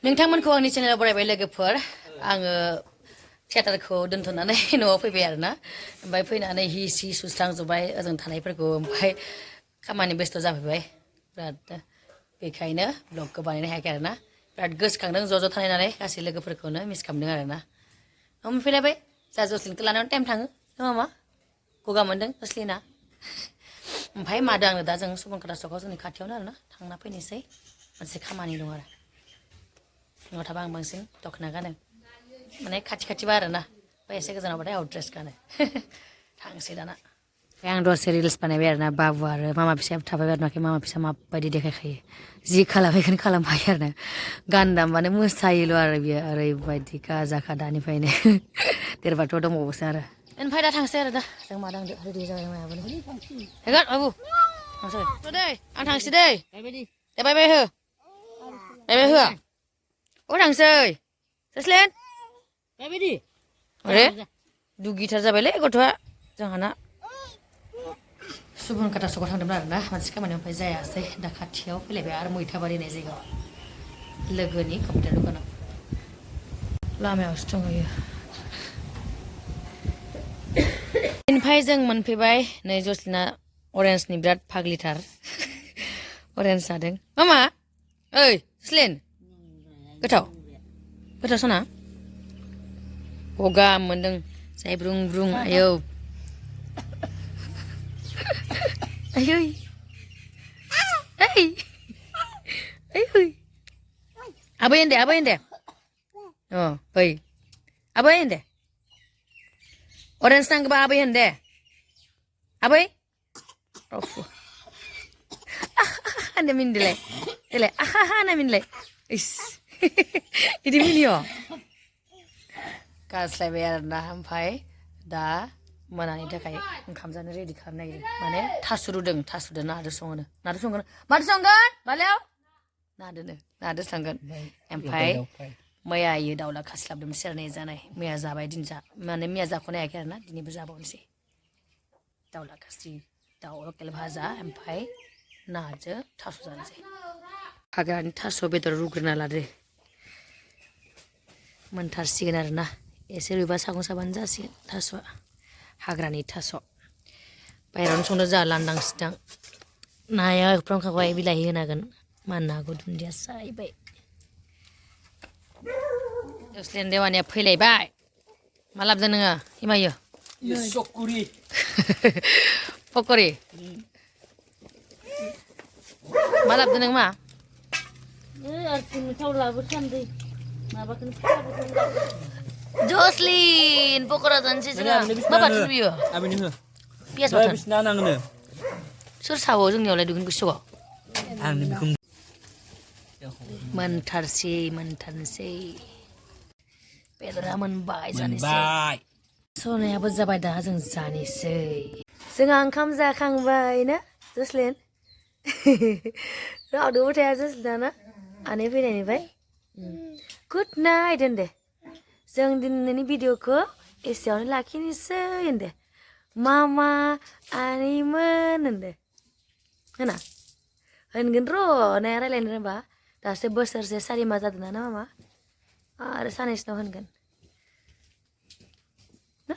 नोंथांमोनखौ आंनि चेनेलाव बरायबाय लोगोफोर आङो थियाटारखौ दोनथ'नानै न'आव फैबाय आरोना ओमफ्राय फैनानै हि सि सुस्रांजोब्बाय ओजों थानायफोरखौ ओमफ्राय खामानि बेस्थ' जाफैबाय बिराद बेखायनो ब्लगखौ बानायनो हायाखै आरोना बिराद गोसोखांदों ज' थानाय नालाय गासै लोगोफोरखौनो मिस खालामदों आरोना ओमफ्राय फैलायबाय जा जस्लिनखौ लानानै टाइम थाङो नङा मा गगा मोन्दों जस्लिना ओमफ्राय मादों आङो दा जों सुबनखाता सकआव जोंनि खाथियावनो आरोना थांना फैनोसै मोनसे खामानि दं आरो न'आव थाबा आं बांसिन दख'ना गानो माने खाथिबा आरोना ओमफ्राय एसे गोजानावबाथाय आउट ड्रेस गानो थांसै दाना आं दसे रिल्स बानायबाय आरोना बाबु आरो मामा फिसायाबो थाबाय आरोनाखि मामा फिसा माबायदि देखायखायो जि खालामो बेखौनो खालामखायो आरोना गान दामबानो मोसायोल' आरो बियो ओरैबायदि गाजाखा दानिफ्रायनो देरबाथ' दंबावोसो आरो ओमफ्राय दा थांसै आरो दा जों मा दांदो रेडि जाबाय मायाबो हेगोन बाबु थांसै दै आं थांसै दै दे बाय बाय हो बाय बाय होआ अ थांसै जस्लेन बायबायदि अरे दुगिथार जाबायलै गथ'आ जोंहाना सुबनखाता सकआव थांदोंमोन आरोना मोनसे खामानियाव ओमफ्राय जायासै दा खाथियाव फैलायबाय आरो मैथाबारि होननाय जायगायाव लोगोनि कम्पिउटार दखानाव लामायावसो दंहैयो ओमफ्राय जों मोनफैबाय नै जस्लिना अरेन्जनि बिराद फाग्लिथार अरेन्ज जादों मामा ओइ जस्लिन गोथाव सना गगा मोन्दों जायब्रुं ब्रुं आयौ आयै ओइ आबै होन दे अ ओइ आबै होन दे अरेन्ज नांगौबा आबै होन दे आबै होनदे मिनिदोलाय देलाय आहा होनना मिनिलाय इस इदि मिनियो गारस्लायबाय आरोना ओमफ्राय दा मोनानि थाखाय ओंखाम जानो रेडि खालामनो नागिरदों माने थास' रुदों थास'दों नादो संगोन माथो संगोन बालायाव नादो संगोन ओमफ्राय मैया इयो दाउला खास्लाबदोंमोन सेरनै जानाय मैया जाबाय दिन माने मैया जाख'नो हायाखै आरोना दिनैबो जाबावनोसै दाउला खासि दाउ लकेल भाजा ओमफ्राय नाजों थास' जानोसै हाग्रानि थास' बेदर रुग्रोना लादो मोनथारसिगोन आरोना एसे रुइबा सागं साबानो जासिगोन थास'आ हाग्रानि थास' बायहेरायावनो संनो जोंहा लांदां सिदां नाया एवफ्रामखाबाय बिलाहि होनांगोन माननो हागौ दुन्दिया सायबाय जस्लिन देवानिया फैलायबाय मा लाबोदों नोङो हिमायो पकरि मा लाबोदों नों मा जस्लिन पकरा जानोसै जोंहा मा बाथोन बियो पियास बाथोन सोर सावो जोंनियावलाय दुगैनो गोसोआव मोनथारनोसै बेदरा मोनबाय जानोसै सनायाबो जाबाय दा जों जानोसै जोंहा ओंखाम जाखांबाय ना जस्लिन रावदोबो थाया जस्लिना आनै फैनायनिफ्राय गुड नाइट होनदे जों दिनैनि भिडिअखौ एसेयावनो लाखिनोसै होनदे मामा आनैमोन होनदे होनगोन र' नाया रायज्लायनो रोंबा दासो बोसोरसे 4 माह जादों ना मामा आरो सानैसोनाव होनगोन ना